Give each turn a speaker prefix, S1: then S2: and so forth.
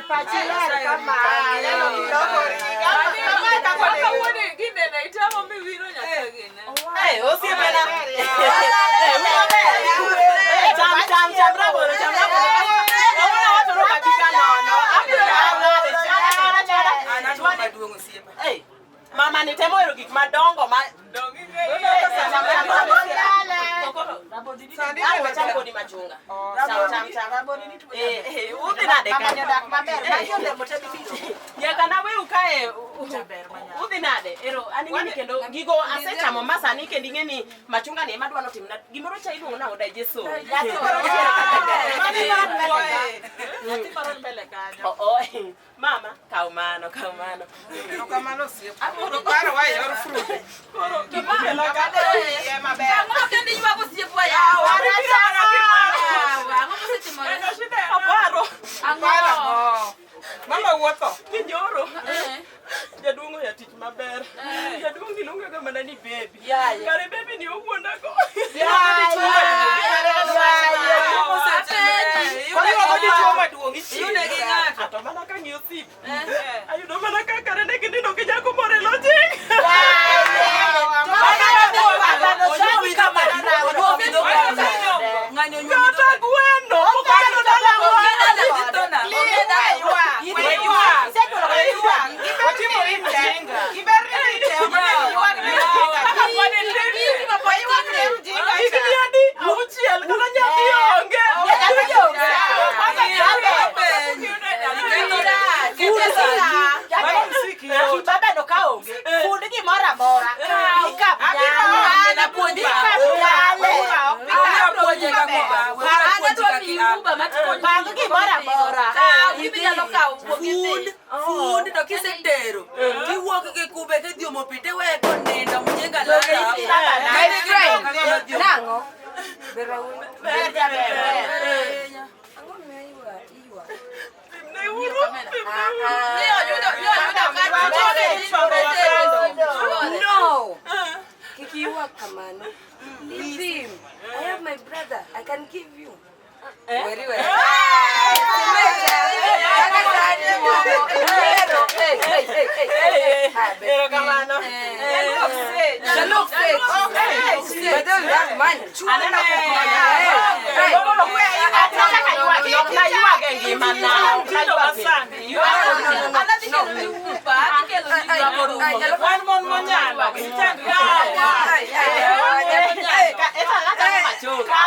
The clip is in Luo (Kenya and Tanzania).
S1: Ber pachi ler kama. Neno kilokori. Kama kaka
S2: Kaka wuode ginene itamo miwiro nyaka gine.
S3: Eh, osiepena. Eh, maber. Eh, cham cham cham rabolo, cham rabolo. Kawuono awacho ni ok abi ka nono. Abiro cham nade? Chwada, chwada, chwada.
S4: An atuo maduong' osiepa.
S3: Eh, mama ni temo hero gik madongo ma
S2: Dong ing'eyo.
S3: Cham, cham, cham.
S4: Sani
S3: Ang' wacham kodi machunga. Cham, cham, cham. Eh, eh, udhi nade ka?
S1: Mama odak maber. Magi olemo te mibiro.
S3: Nyaka naweu kae udhi nade? Ero an ing'eni kendo gigo asechamo ma sani kendo ing'eni machunga ni ema dwa notimna gimoro cha iluongo nang'o digestion.
S2: Nyathi moro ni mbele kanyo.
S3: Oh, oh, mama kaw mano kaw mano.
S4: Erokamano osiepa. Iparo wa e yor fruit.
S3: Koro gikelo ka
S5: Ang'o kendo iywago osiepwa yawa? Yawa, ang'o mosetimore?
S3: aparo
S5: Ang'o?
S4: Paro ang'o? Mama wuotho.
S3: ni nyoro
S5: Eh.
S3: jaduong' oya tich maber. Jaduong' iluongaga mana ni baby.
S5: Yaye.
S3: Kare baby ni owuondago.
S4: Koro dichuo maduong'
S3: Iyude gi ng'ato. To mana kang'iyo sim. Ayudo mana ka kare ne ginindo gi nyako moro e lodging. Kata gweno. Pok aneno dala Higni adi? Auchiel. Kata nyathi onge.
S1: Baba no ka onge. Fund gimoro amora. Ikap nyanya. Pang gimoro amora.
S4: Fund to kisetero tiwuok gi kube tidhi omo pi tiweye konindo mjinga lala.
S1: My friend.
S6: Nang'o? Ber ahinya.
S1: Ber jaber.
S6: Ang'o miyo iywa?
S3: Pimneuru. Pimneuru.
S6: No! Kik iywag kamano. Leave him. I have my brother. I can give you. Very well. Kaka sani moko. Ero. Hey, hey, hey, hey, hey. Ah, ber.
S3: Erokamano.
S6: Jalok stage. But then you have money.
S3: Aneno kukonya.
S6: Hey.
S3: Ataka ywak, ok naywag e ngimana. Ok naywag e
S2: Wan mon monyalo.
S6: Ay, ay, ay, ay.
S3: Eta ng'ata machunga.